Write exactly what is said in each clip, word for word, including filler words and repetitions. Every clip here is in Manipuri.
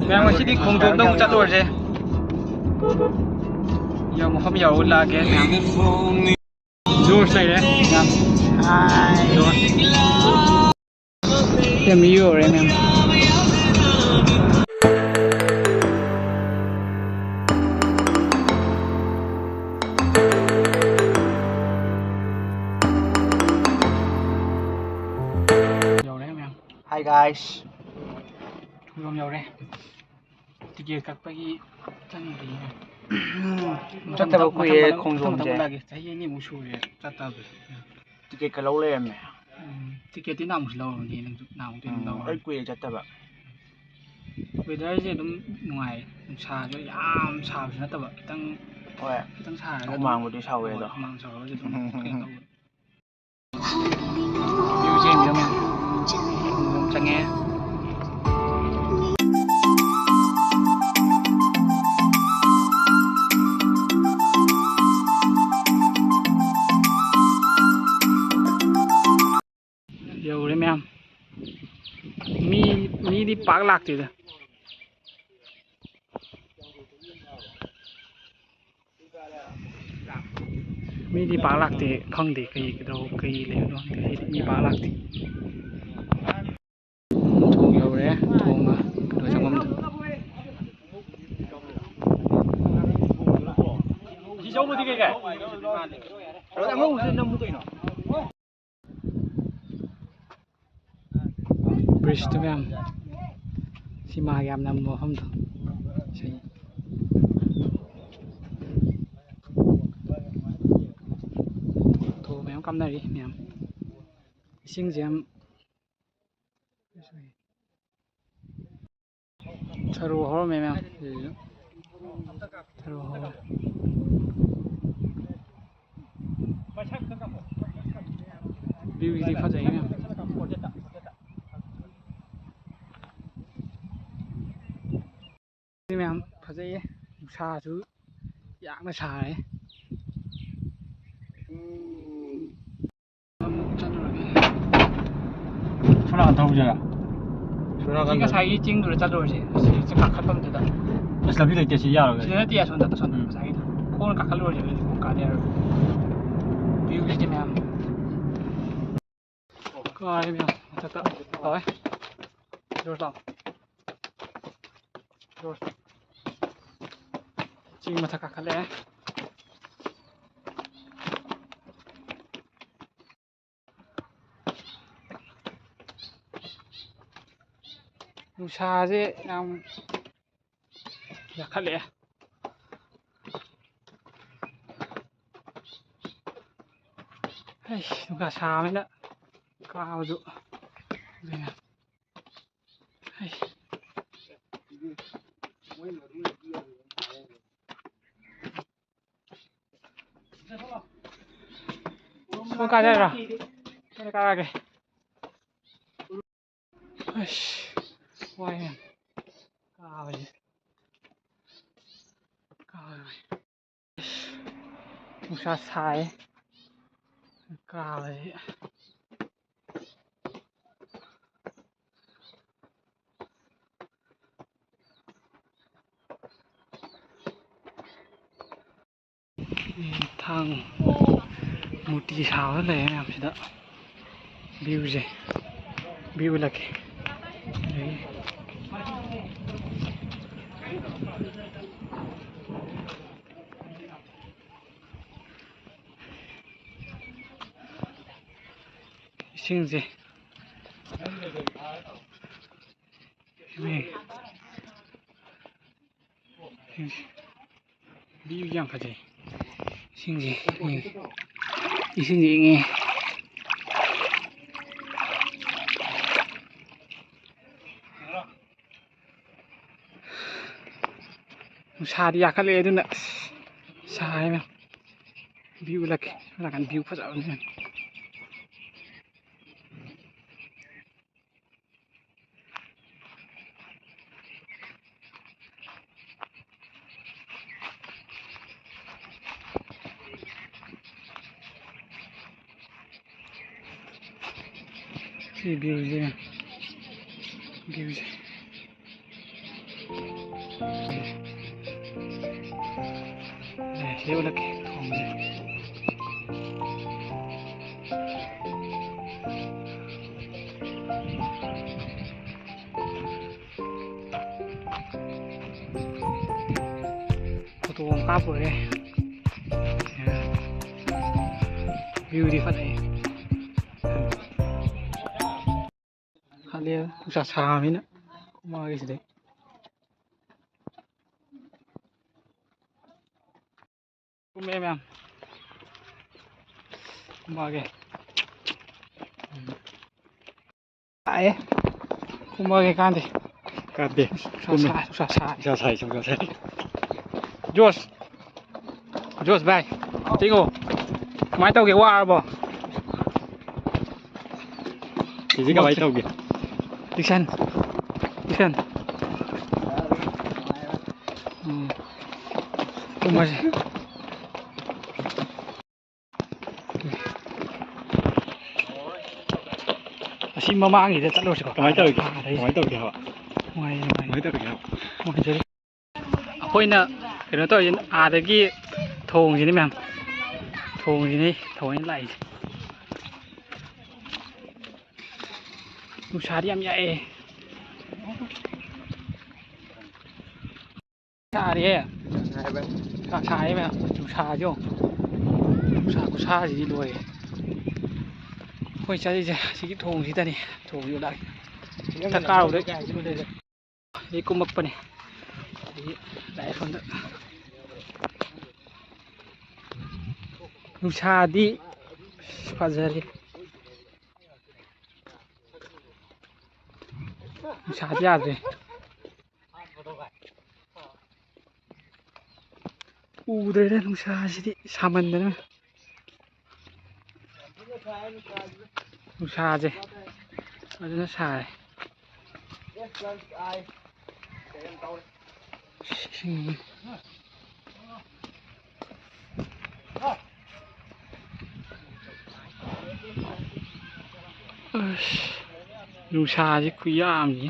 ꯃꯌꯥꯝ, ꯉꯁꯤꯗꯤ ꯈꯣꯡꯖꯣꯝꯗ ꯑꯃꯨꯛ ꯆꯠꯂꯨꯔꯁꯦ꯫ ꯌꯥꯝ ꯃꯐꯝ ꯌꯧꯔ ꯂꯥꯛꯑꯒꯦ ꯃꯌꯥꯝ꯫ ꯖꯣꯔꯁ ꯂꯩꯔꯦ ꯃꯌꯥꯝ꯫ ꯖꯣꯔꯁ꯫ ꯌꯥꯝ ꯌꯧꯔꯦ ꯃꯌꯥꯝ꯫ ꯌꯧꯔꯦ ꯃꯌꯥꯝ꯫ Hi guys. ꯈꯣꯡꯖꯣꯝ ꯌꯧꯔꯦ꯫ ꯇꯤꯀꯦꯠ ꯀꯛꯄꯒꯤ ꯆꯪꯗ꯭ꯔꯤꯅꯦ꯫ ꯆꯠꯇꯕ ꯃꯊꯪ ꯀꯨꯏꯔꯦ ꯃꯊꯪ ꯈꯣꯡꯖꯣꯝꯁꯦ꯫ ꯃꯊꯪ ꯂꯥꯛꯀꯦ꯫ ꯆꯍꯤ ꯑꯅꯤꯃꯨꯛ ꯁꯨꯔꯦ ꯆꯠꯇꯕ꯫ ꯇꯤꯀꯦꯠꯀ ꯂꯧ ꯂꯩꯔꯝꯃꯦ꯫ ꯎꯝ, ꯇꯤꯀꯦꯠꯇꯤ ꯅꯍꯥꯟꯃꯨꯛꯁꯨ ꯂꯧꯔꯕꯅꯤ ꯅꯪꯁꯨ, ꯅꯍꯥꯟꯃꯨꯛꯇꯤ ꯑꯗꯨꯝ ꯎꯝ, ꯂꯧꯔꯕꯅꯤ꯫ ꯑꯩ ꯀꯨꯏꯔꯦ ꯆꯠꯇꯕ꯫ Weatherꯁꯦ ꯑꯗꯨꯝ ꯅꯨꯡꯉꯥꯏ, ꯅꯨꯡꯁꯥꯁꯨ ꯌꯥꯝ ꯁꯥꯕꯁꯨ ꯅꯠꯇꯕ, ꯈꯤꯇꯪ ꯍꯣꯏ꯫ ꯈꯤꯇꯪ ꯁꯥꯔꯒ ꯑꯗꯨꯝ ꯍꯨꯃꯥꯡꯕꯨꯗꯤ ꯁꯥꯎꯋꯦ ꯍꯣꯏ, ꯑꯗꯣ꯫ ꯍꯨꯃꯥꯡ ꯁꯧꯔꯒꯁꯨ ꯑꯗꯨꯝ ꯀꯩꯅꯣ ꯇꯧꯕ꯫ View ꯌꯦꯡꯕꯤꯌꯨ ꯃꯌꯥꯝ꯫ ꯆꯪꯉꯦ꯫ ꯌꯧꯔꯦ ꯃꯌꯥꯝ꯫ ꯃꯤ, ꯃꯤꯗꯤ ꯄꯥꯛ ꯂꯥꯛꯇꯦꯗ꯫ ꯃꯤꯗꯤ ꯄꯥꯛ ꯂꯥꯛꯇꯦ, ꯈꯪꯗꯦ ꯀꯩ, ꯀꯩꯗꯧ-, ꯀꯩ ꯂꯩꯕꯅꯣ ꯈꯪꯗꯦ, ꯃꯤ ꯄꯥꯛ ꯂꯥꯛꯇꯦ꯫ ꯊꯣꯡ ꯌꯧꯔꯦ, ꯊꯣꯡ ꯀꯩꯅꯣ ꯆꯪꯐꯝꯗꯣ꯫ Bridgeꯇꯣ ꯃꯌꯥꯝ, ꯁꯤꯃꯥꯒ ꯌꯥꯝ ꯅꯝꯕ ꯃꯐꯝꯗꯣ꯫ ꯁꯤ꯫ Photo ꯃꯌꯥꯝ ꯀꯥꯞꯅꯔꯤ ꯃꯌꯥꯝ꯫ ꯏꯁꯤꯡꯁꯦ ꯌꯥꯝ ꯊꯔꯣ ꯍꯧꯔꯝꯃꯦ ꯃꯌꯥꯝ꯫ ꯁꯤꯁꯨ ꯊꯔꯣ ꯍꯧꯔꯦ꯫ Viewꯁꯤꯗꯤ ꯐꯖꯩ ꯃꯌꯥꯝ꯫ ꯃꯌꯥꯝ ꯐꯖꯩꯌꯦ, ꯅꯨꯡꯁꯥꯁꯨ ꯌꯥꯝꯅ ꯁꯥꯔꯦ꯫ ꯑꯃꯨꯛ ꯆꯠꯂꯨꯔꯒꯦ꯫ ꯁꯣꯝ ꯅꯥꯀꯟ ꯊꯧꯁꯤꯔꯥ? ꯁꯤ ꯉꯁꯥꯏꯒꯤ ꯆꯤꯡꯗꯨꯗ ꯆꯠꯂꯨꯔꯁꯦ, ꯁꯤ ꯆꯤꯡ ꯀꯥꯈꯠꯐꯝꯗꯨꯗ꯫ ꯑꯁ, ꯂꯝꯕꯤ ꯂꯩꯇꯦ, ꯁꯤ ꯌꯥꯔꯣꯏ꯫ ꯁꯤꯗ ꯅꯠꯇꯦ, ꯑꯁꯣꯝꯗ, ꯑꯁꯣꯝꯗ ꯎꯝ꯫ ꯉꯁꯥꯏꯒꯤꯗꯣ꯫ ꯈꯣꯡꯅ ꯀꯥꯈꯠꯂꯨꯔꯁꯦ, ꯑꯗꯨꯗꯤ ꯈꯣꯡ ꯀꯥꯗ ꯌꯥꯔꯣꯏ꯫ View ꯂꯩꯇꯦ ꯃꯌꯥꯝ꯫ ꯀꯥꯔꯦ ꯃꯌꯥꯝ, ꯃꯊꯛꯇ꯫ ꯂꯥꯛꯑꯣꯏ꯫ ꯖꯣꯔꯖ ꯂꯥꯛꯑꯣ꯫ ꯖꯣꯔꯖ꯫ ꯆꯤꯡ ꯃꯊꯛ ꯀꯥꯈꯠꯂꯛꯑꯦ꯫ ꯅꯨꯡꯁꯥꯁꯦ ꯌꯥꯝ ꯌꯥꯈꯠꯂꯛꯑꯦ꯫ ꯑꯩꯁ, ꯅꯨꯡꯁꯥ ꯁꯥꯕꯅꯤꯅ ꯀꯥꯕꯁꯨ ꯑꯗꯨꯅ꯫ ꯑꯩꯁ꯫ ꯁꯣꯝ ꯀꯥꯖꯔꯣ? ꯁꯣꯝꯗ ꯀꯥꯔꯛꯑꯒꯦ꯫ ꯑꯁ, ꯋꯥꯏ ꯌꯥꯝ꯫ ꯀꯥꯕꯁꯦ꯫ ꯀꯥꯕꯁꯦ꯫ ꯑꯁ, ꯅꯨꯡꯁꯥ ꯁꯥꯏ꯫ ꯀꯥꯕꯁꯦ꯫ ꯊꯥꯡ ꯃꯨꯔꯇꯤ ꯁꯥꯕ ꯂꯩꯔꯦ ꯃꯌꯥꯝꯁꯤꯗ꯫ Viewꯁꯦ, view ꯎꯠꯂꯛꯀꯦ꯫ ꯑꯗꯒꯤ ꯏꯁꯤꯡꯁꯦ꯫ Viewꯁꯦ ꯌꯥꯝ ꯐꯖꯩ꯫ ꯏꯁꯤꯡꯁꯦ ꯌꯦꯡꯉꯦ꯫ ꯏꯁꯤꯡꯁꯦ ꯌꯦꯡꯉꯦ꯫ ꯅꯨꯡꯁꯥꯗꯤ ꯌꯥꯈꯠꯂꯛꯑꯦ, ꯑꯗꯨꯅ ꯑꯁ, ꯁꯥꯏ ꯃꯌꯥꯝ꯫ View ꯎꯠꯂꯛꯀꯦ꯫ ꯁꯣꯝ ꯅꯥꯀꯟ view ꯐꯖꯕꯅꯤ꯫ ꯁꯤ viewꯁꯦ꯫ ꯚ꯭ꯌꯨꯁꯦ꯫ ꯑꯦ, ꯁꯤꯗ ꯎꯠꯂꯛꯀꯦ, ꯊꯣꯡꯁꯦ꯫ ꯐꯣꯇꯣ ꯑꯃ ꯀꯥꯞꯄꯨꯔꯦ꯫ ꯚ꯭ꯌꯨꯗꯤ ꯐꯖꯩ꯫ ꯈꯜꯂꯦ, ꯅꯨꯡꯁꯥ ꯁꯥꯕꯅꯤꯅ꯫ ꯀꯨꯝꯃꯛꯑꯒꯦ ꯁꯤꯗꯩ꯫ ꯀꯨꯝꯃꯛꯑꯦ ꯃꯌꯥꯝ꯫ ꯀꯨꯝꯃꯛꯑꯒꯦ꯫ ꯎꯝ꯫ ꯂꯥꯛꯑꯦ꯫ ꯀꯨꯝꯃꯛꯑꯒꯦ ꯀꯥꯟꯗꯦ꯫ ꯀꯥꯟꯗꯦ꯫ ꯅꯨꯡꯁꯥ ꯀꯨꯝꯃꯦ꯫ ꯁꯥꯏ, ꯅꯨꯡꯁꯥ ꯁꯥꯏ꯫ ꯅꯨꯡꯁꯥ ꯁꯥꯏ, ꯅꯨꯡꯁꯥ ꯁꯥꯏ꯫ ꯖꯣꯁ꯫ ꯖꯣꯁ ꯚꯥꯏ, ꯊꯦꯡꯉꯣ꯫ ꯀꯃꯥꯏꯅ ꯇꯧꯒꯦ? ꯋꯥꯔꯕꯣ? ꯁꯤꯁꯦ ꯀꯃꯥꯏꯅ ꯇꯧꯒꯦ? ꯗꯤꯛꯁꯟ꯫ ꯗꯤꯛꯁꯟ꯫ ꯎꯝ꯫ ꯀꯨꯝꯃꯁꯦ꯫ ꯑꯁꯤ ꯃꯃꯥꯡꯒꯤꯗ ꯆꯠꯂꯨꯔꯁꯤꯀꯣ꯫ ꯀꯃꯥꯏꯅ ꯇꯧꯔꯤꯒꯦ? ꯑꯥꯗꯩ꯫ ꯀꯃꯥꯏꯅ ꯇꯧꯔꯤꯒꯦ ꯍꯥꯏꯕ? ꯅꯨꯡꯉꯥꯏ, ꯅꯨꯡꯉꯥꯏ꯫ ꯀꯃꯥꯏꯅ ꯇꯧꯔꯤꯒꯦ ꯍꯥꯏꯕ? ꯅꯨꯡꯉꯥꯏꯖꯔꯤ꯫ ꯑꯩꯈꯣꯏꯅ ꯀꯩꯅꯣ ꯇꯧꯔꯤꯁꯦ, ꯑꯥꯗꯒꯤ ꯊꯣꯡꯁꯤꯅꯤ ꯃꯌꯥꯝ, ꯊꯣꯡꯁꯤꯅꯤ ꯊꯑꯣꯏꯅ ꯂꯥꯛꯏꯁꯦ꯫ ꯅꯨꯡꯁꯥꯗꯤ ꯌꯥꯝ ꯌꯥꯛꯑꯦ꯫ ꯁꯥꯔꯦꯍꯦ꯫ ꯁꯥ-, ꯁꯥꯏꯌꯦ ꯃꯌꯥꯝ꯫ ꯅꯨꯡꯁꯥꯁꯦ ꯌꯦꯡꯉꯣ꯫ ꯅꯨꯡꯁꯥ ꯈꯨꯁꯥꯁꯤꯗꯤ ꯂꯣꯏꯔꯦ꯫ ꯑꯩꯈꯣꯏ ꯆꯠꯂꯤꯁꯦ ꯁꯤꯒꯤ ꯊꯣꯡꯁꯤꯗꯅꯤ꯫ ꯊꯣꯡꯁꯤ ꯂꯥꯛꯑꯦ꯫ ꯆꯥꯛ ꯀꯥꯔꯨꯕꯗ ꯑꯩ ꯀꯨꯝꯃꯛꯄꯅꯦ꯫ ꯑꯗꯒꯤ ꯂꯥꯛꯑꯦ ꯁꯣꯝꯗ꯫ ꯅꯨꯡꯁꯥꯗꯤ ꯐꯖꯔꯦ꯫ ꯅꯨꯡꯁꯥꯗꯤ ꯌꯥꯗ꯭ꯔꯦ꯫ ꯎꯗ꯭ꯔꯦꯗ ꯅꯨꯡꯁꯥꯁꯤꯗꯤ ꯁꯥꯃꯟꯗꯅ꯫ ꯅꯨꯡꯁꯥꯁꯦ ꯐꯖꯅ ꯁꯥꯔꯦ꯫ ꯎꯝ꯫ ꯑꯁ꯫ ꯅꯨꯡꯁꯥꯁꯤ ꯈꯨꯌꯥꯝꯁꯤ꯫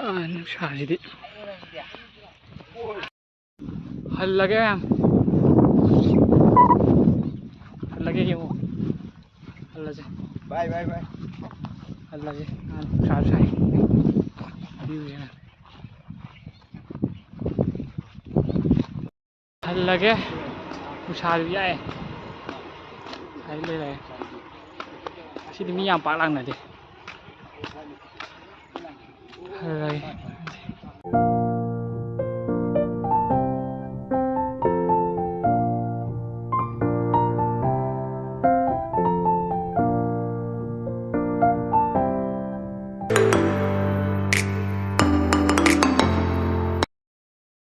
ꯑꯥ, ꯅꯨꯡꯁꯥꯁꯤꯗꯤ꯫ ꯍꯜꯂꯒꯦ ꯃꯌꯥꯝ꯫ ꯍꯜꯂꯒꯦ ꯌꯦꯡꯉꯣ꯫ ꯍꯜꯂꯁꯦ꯫ ꯕꯥꯏ, ꯕꯥꯏ, ꯕꯥꯏ꯫ ꯍꯜꯂꯁꯦ꯫ ꯑꯥ, ꯅꯨꯡꯁꯥ ꯁꯥꯏ꯫ ꯚ꯭ꯌꯨꯁꯦ꯫ ꯍꯜꯂꯒꯦ꯫ ꯅꯨꯡꯁꯥꯁꯨ ꯌꯥꯏ꯫ ꯍꯥꯏ ꯂꯩꯔꯦ꯫ ꯑꯁꯤꯗꯤ ꯃꯤ ꯌꯥꯝ ꯄꯥꯛ ꯂꯥꯛꯅꯗꯦ꯫ ꯍꯜꯂꯒꯦ꯫